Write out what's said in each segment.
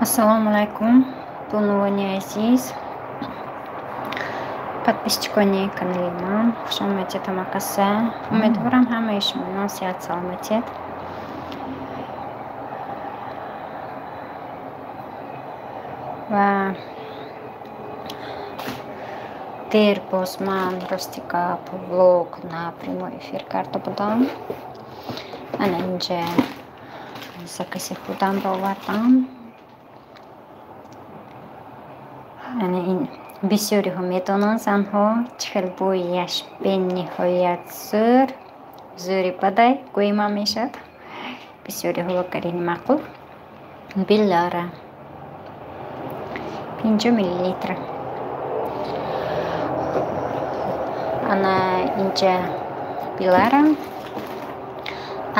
Ассалому алайкум, бонувони азиз, подписчикони канали ман, хуш омадед ҳамакаса. Умедворам, ҳамаи шумо сиҳат саломатед. Ва дер боз ман рости гап влог на прямой эфир карда будам. Ана инҷа закази худамро овардам. Ана ин бисёриҳо медонанд, занҳо, чӣ хел бӯяш бениҳоят зӯр, зӯри бадай гӯима мешавад. Бисёриҳо гарини маъқул. Биллара 50 миллилитр. Ана инҷа Билара,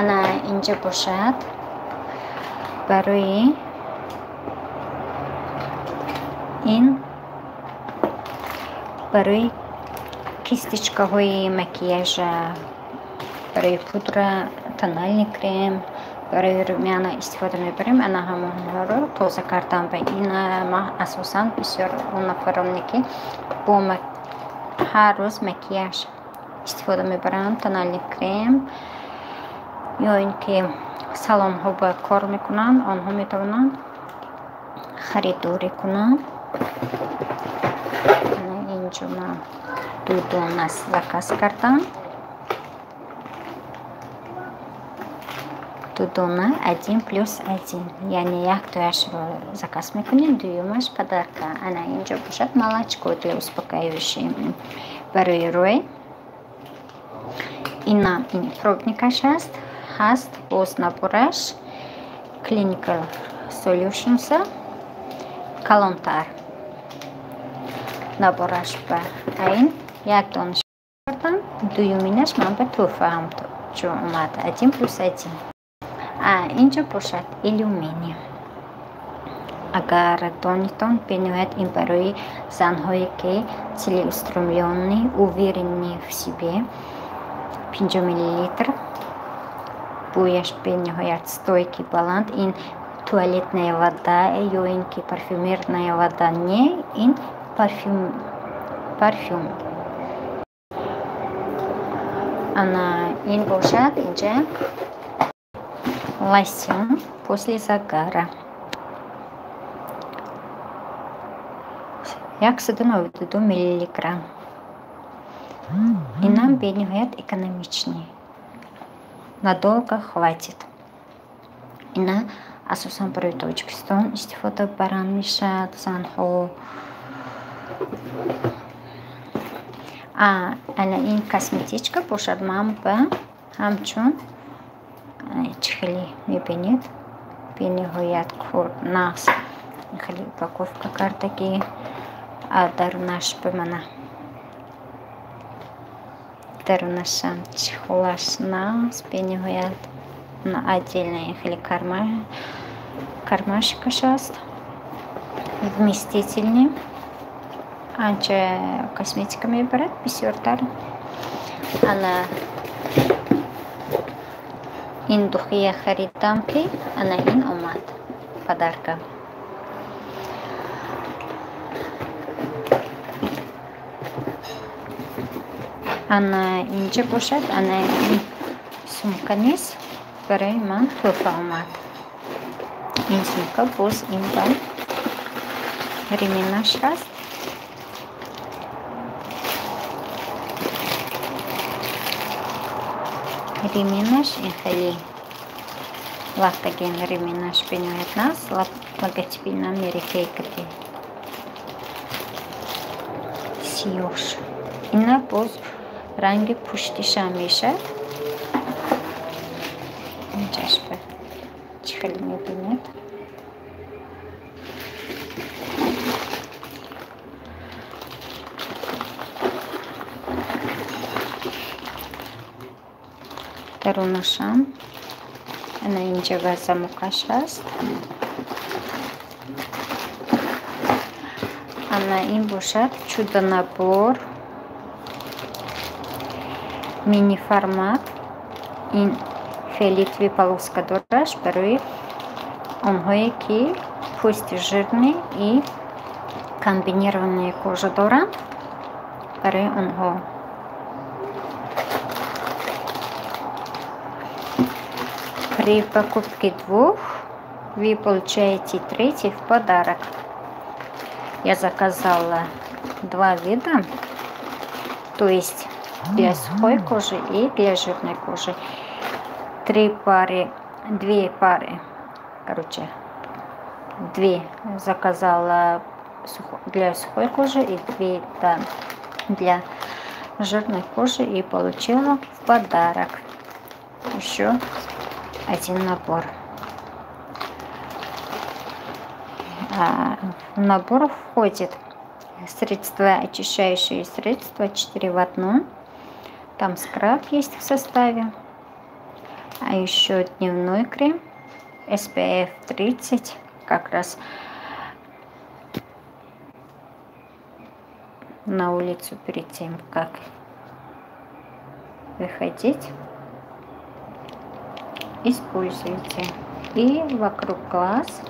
ана инҷа бошад барои ин, барои кисточкаҳои макияжа, барои пудра, тональный крем, барои румяна истифода мебарем. Ана ҳамонҳоро тоза кардан ба ин ман асосан бисёр он нафароне, ки бо ҳар рӯз макияж истифода мебаранд, тональный крем ё ин ки салонҳо ба кор мекунанд, онҳо метавонанд харидорӣ кунанд. Инҷо ман ду дона заказ кардам, ду дона, один плюс один, яъне яктояшро заказ мекунем, дуюмаш подарка. Ана инҷо бошад молочко для успокаивающий барои рӯй. Инам ин пробникаш ҳаст, боз набораш Clinical Solutions калонтар набораш. Ба айн як дона кардам, дуюминаш ман ба тӯҳфаам чун омад, один плюс один. Инҷо бошад Illumine, агар донитон, бениҳоят ин барои занҳое, ки целеустремлённый, уверенный в себе. 50 миллилитр, бӯяш бениҳоят стойкий, баланд. Ин туалетная вода ё ин ки парфюмерная вода не, ин парфюм, парфюм. Ана ин бошад инҷа лосьон после загара, 192 миллиграмм. Инам бениҳоят экономичный, надолго хватит. Ина асосан барои Тоҷикистон истифода баранд мешавад занҳо. Ана ин косметичка бошад ман ба ҳамчун чӣ хеле мебинед, бениҳоят нағз хеле упаковка кардагӣ. Дарунаш ба мана, дарунашам чехолаш нағз бениҳоят, отдельная хеле кармашикаш аст, вместительный, анча косметика мебарад бисёртар. Ана ин духия харидам, ки ана ин омад подарка. Ана инҷа бошад, ана ин сумка низ барои ман тӯҳфа омад. Ин сумка боз ин ба ременаш ҳаст. Ременаш ин хеле лахтагин, ременаш бениҳоят нағз, логотипи Mary Kay кади сиёҳш. Ина боз ранги пуштишам мешавад. Инҷаш ба чӣ хеле мебинед. Дарунашам ана инҷа ва замокаш ҳаст. Ана ин бошад чудо набор мини формат. Ин фиолетовый полоска дораш барои Онҳое ки пӯсти жирный и комбинированная кожа доранд, барои онҳо. При покупке двух вы получаете третий в подарок. Я заказала два вида, то есть для сухой кожи и для жирной кожи. Три пары, две пары, короче, две заказала для сухой кожи и две, да, для жирной кожи, и получила в подарок еще один набор. В набор входит средства, очищающие средства 4 в 1. Там скраб есть в составе. А еще дневной крем SPF 30, как раз на улицу перед тем, как выходить, используйте. И вокруг глаз.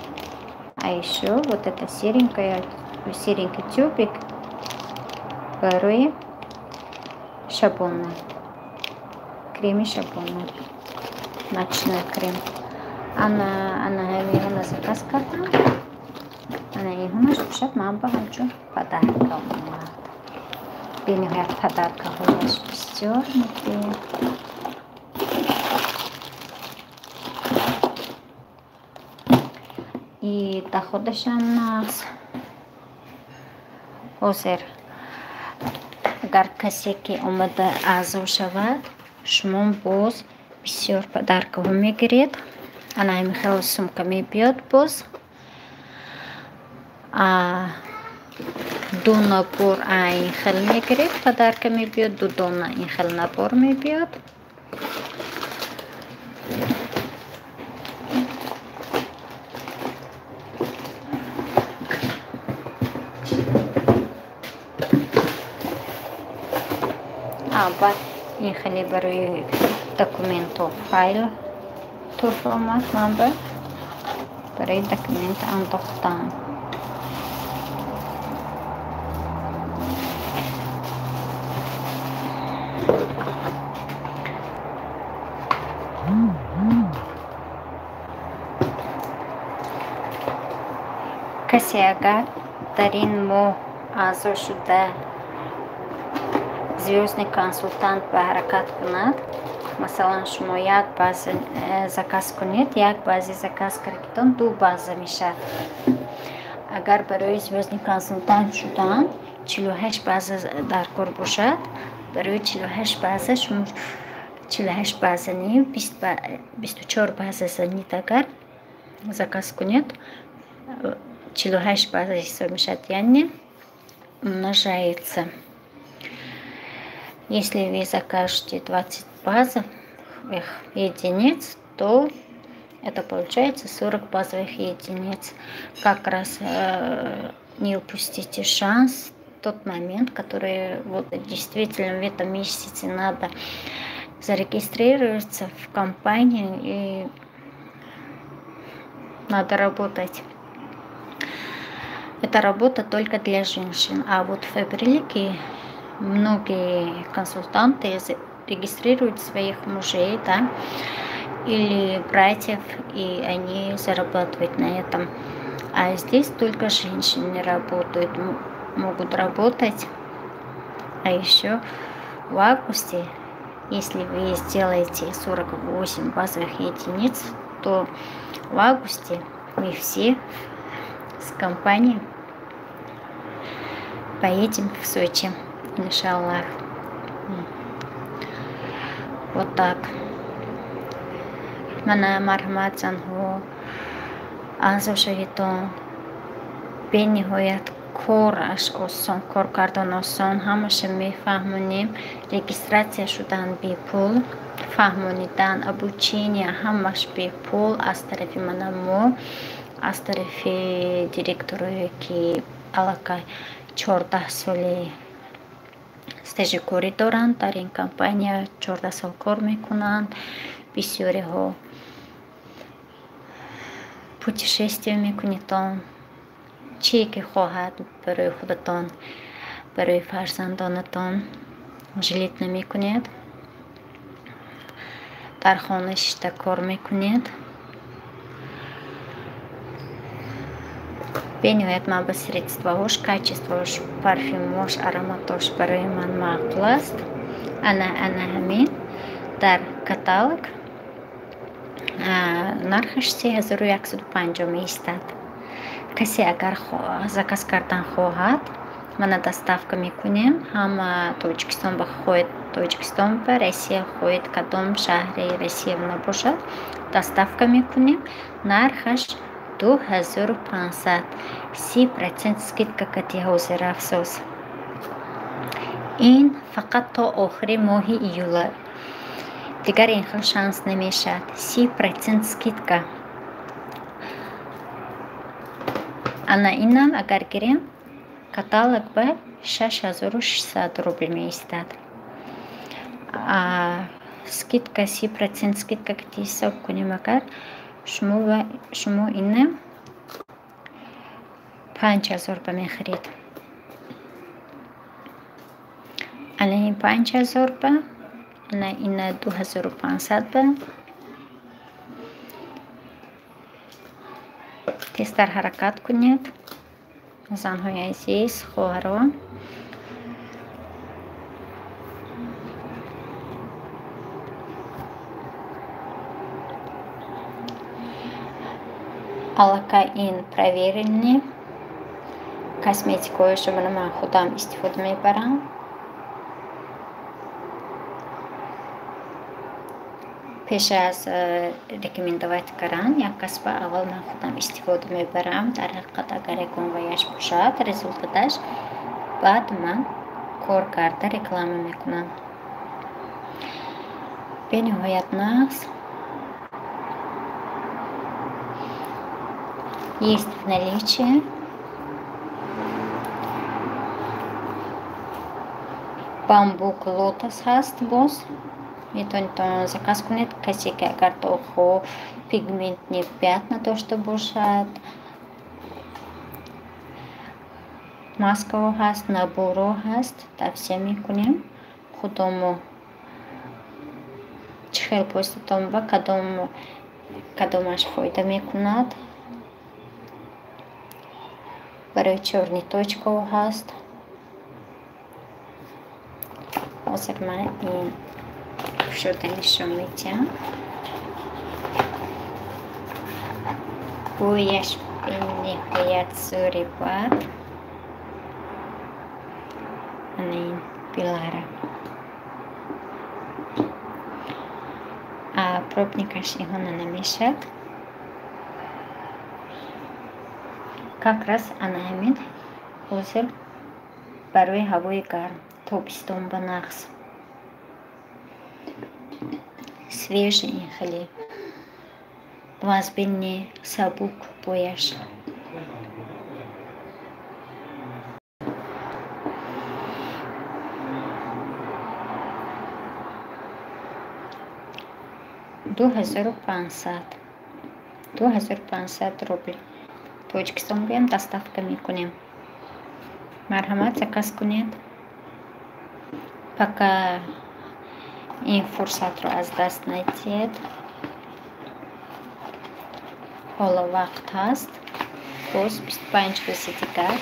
А еще вот это серенький тюбик барои шабона, креми шабона, ночной крем. Ана ҳамиҳона заказ кардам. Ана иҳонаш бошад, ман ба ҳамчун подарка омад. Бениҳоят подаркаҳояш бисёр мебиёд. И доходашам нағз. Ҳозир агар касе ки омада аъзо шавад, шумо боз бисёр подаркаҳо мегиред. Ана ҳамин хел сумка мебиёд боз. Ду набор ин хел мегиред, подарка мебиёд, ду дона ин хел набор мебиёд. Баъд ин хеле барои документу файл туҳфа омад ман ба барои документ андохтан. Касе агар дар ин моҳ аъзо шуда звёздный консултант ба ҳаракат кунад, масалан шумо як база заказ кунед, як бази заказ кардитон ду база мешавад. Агар барои звёздный консултант шудан 48 база дар кор бошад, барои 48 база шумо 48 база не, 24 база занид агар заказ кунед, 48 база ҳисоб мешавад, яъне умножается. Если вы закажете 20 базовых единиц, то это получается 40 базовых единиц. Как раз не упустите шанс, тот момент, который вот действительно в этом месяце надо зарегистрироваться в компанию и надо работать. Это работа только для женщин. А вот в Фаберлике многие консультанты регистрируют своих мужей, да, или братьев, и они зарабатывают на этом. А здесь только женщины работают, могут работать. А еще в августе, если вы сделаете 48 базовых единиц, то в августе мы все с компанией поедем в Сочи. Иншаллах. Вот так. Мана марҳамат занҳо, аъзо шавитон. Бениҳоят кораш осон, кор кардан осон, ҳамаша мефаҳмонем. Регистрация шудан бепул, фаҳмонидан, обучение ҳамаш бепул аз тарафи мана мо, аз тарафи директорое ки аллакай 14 соли стажи корӣ доранд, дар ин компания 14 сол кор мекунанд. Бисёриҳо Путешествие мекунедтон, чие ки хоҳад барои худатон, барои фарзандонатон жалеть намекунед. Дар хона шишта кор мекунед. Бениҳоят ман ба средствоҳош, качествош, парфюмош, ароматош барои ман маъқул аст. Ана ҳамин дар каталог нархаш 3150 меистад. Касе агар заказ кардан хоҳад, мана доставка мекунем. Ҳама Тоҷикистон ба хоҳед, Тоҷикистон ба Россия хоҳед, кадом шаҳри Россия набошад, доставка мекунем. Нархаш 2500, 30% скидка кати ҳозир афсӯс. Ин фақат то охири моҳи июла. Дигар ин хел шанс намешавад. 30% скидка. Ана инам агар гирем, каталог ба 6600 рубл меистад. Скидка 30% скидка кати ҳисоб кунем агар, шумо ина 5000 ба мехаред. Ана ин 5000 ба, ана ина 2500 ба. Тезтар ҳаракат кунед, занҳои азиз, хоҳарон. Аллакай ин проверенный косметикаҳояшро ман худам истифода мебарам. Пеш аз рекомендовать кардан як касба аввал ман худам истифода мебарам. Дар ҳақиқат агар ягон ваяш бошад, результаташ, баъд ман кор карда реклама мекунам. Бениҳоят нағз. Есть в наличии. Бамбук лотос ҳаст боз. Метавонед заказ кунед. Касе ки агар тоҳо пигментный пятна дошта бошад, маскаҳо ҳаст, наборҳо ҳаст, тавсия мекунем. Худомо чӣ хел пӯстатон ба кадомаш фоида мекунад. Барои чёрный точкаҳо ҳаст. Ҳозир ман ин кушода нишон медиҳам. Бӯяш бениҳоят зӯри бад. Ана ин билара. Пробникаш иҳона намешавад. Как раз ана ҳамин ҳозир барои ҳавои гарм, тобистон ба нағз. Свежий ин хеле вазбини сабук бӯяш. 2500. 2500 рубл. Тоҷикистон гӯям доставка мекунем. Марҳамат, заказ кунед. Пока ин фурсатро аз даст надиҳед. Ҳоло вақт ҳаст. Боз 25 рӯзи дигар.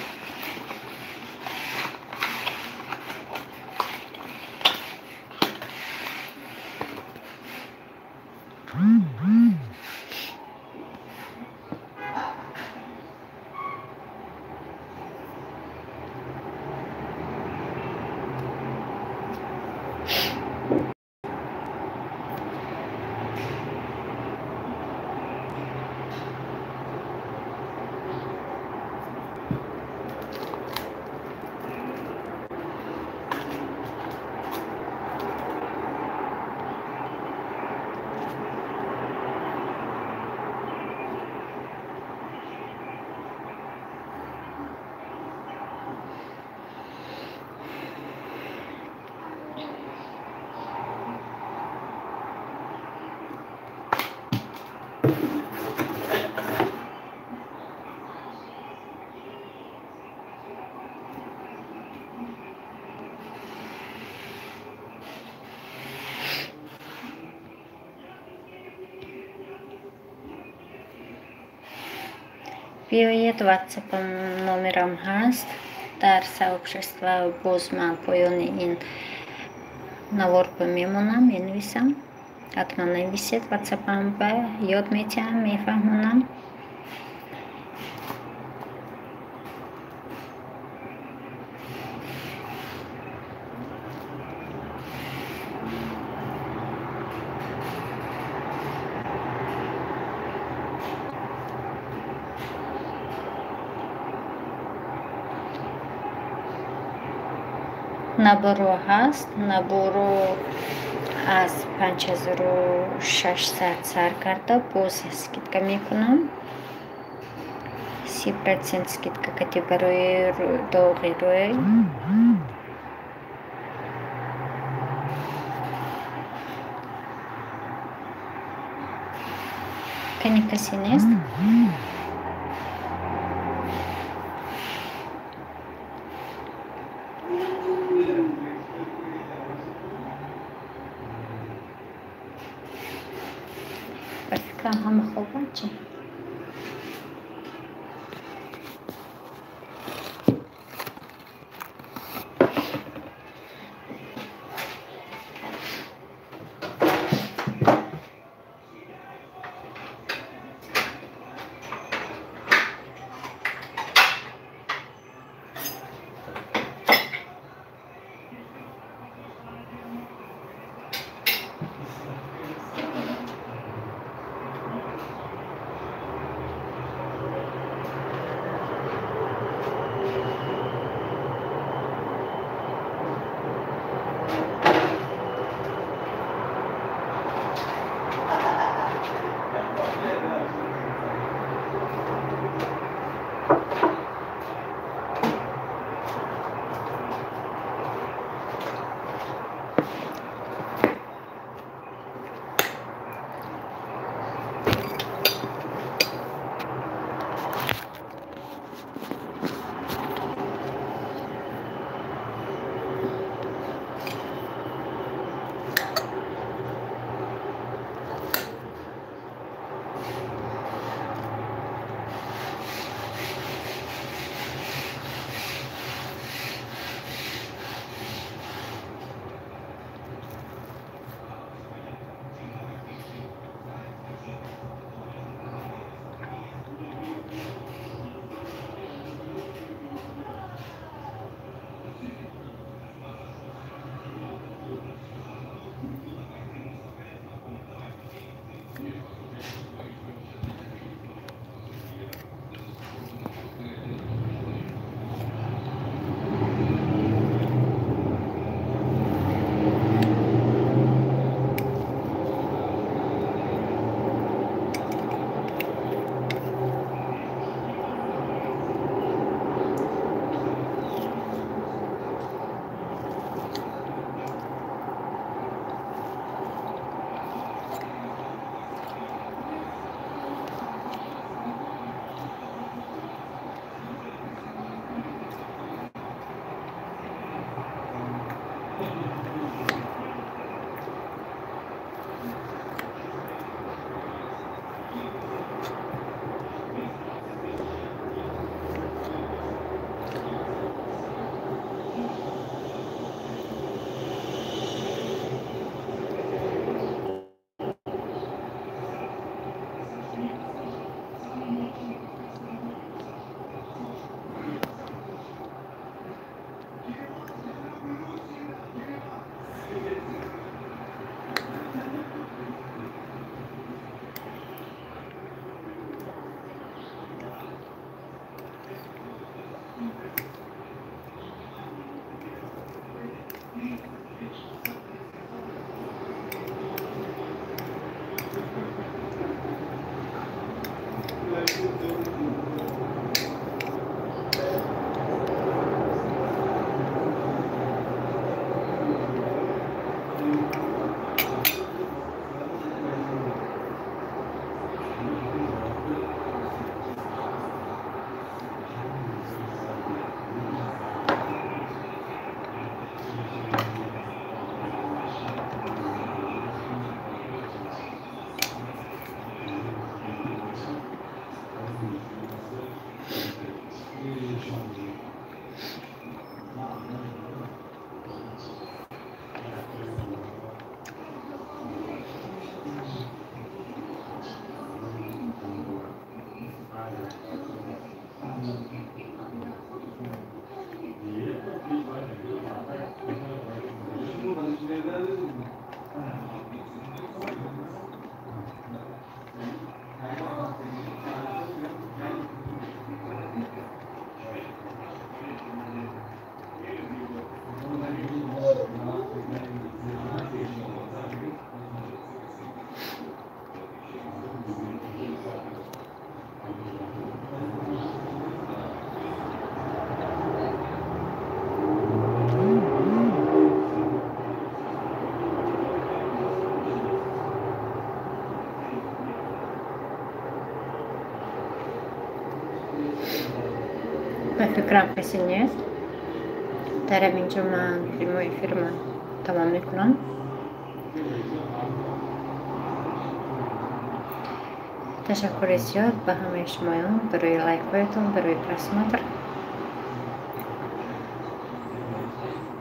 Биёед, ватсапам номерам ҳаст дар сообщество, боз ман поёни ин навор мемонам, менависам. Ҳатман нависед ватсапам, ба ёд метиҳам, мефаҳмонам. Наборо ҳаст, наборо аз 5600 сар карда, боз скидка мекунам. 30% скидка кати барои доғи рӯй. Кани касе нест? Ба фикрам, ҳама хобанд чӣ? Ба фикрам, касе нест. Дар ҳаминҷо ман прямой эфирма тамом мекунам. Ташаккури зиёд ба ҳамаи шумоён барои лайкҳоятон, барои просмотр.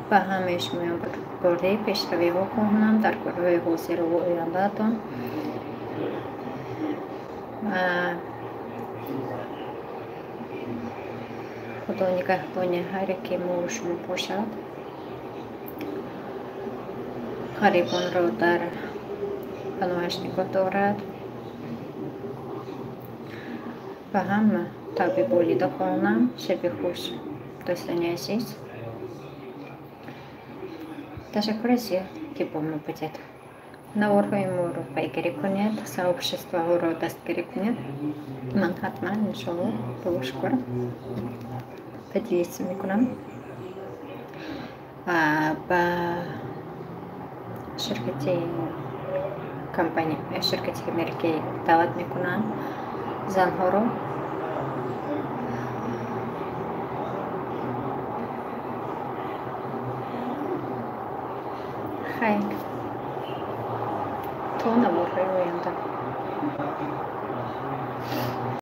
Ба ҳамаи шумоён бурдии пешравиҳо хоҳонам дар корҳои ҳозиру ояндаатон. Худо нигаҳбони ҳар яке мову шумо бошад. Ғарибонро дар паноҳаш нигоҳ дорад. Ба ҳама табъи болида хоҳонам. Шаби хуш, дӯстони азиз. Ташаккури зиёд, ки бо мо будед. Наворҳои моро пайгирӣ кунед, сообществоҳоро дастгирӣ кунед. Ман ҳатман, иншоалло, бо шукр поделиться мекунам. Ва ба ширкати компания, ширкати Америкӣ даъват мекунам занҳоро. Хайр, то наворҳои оянда.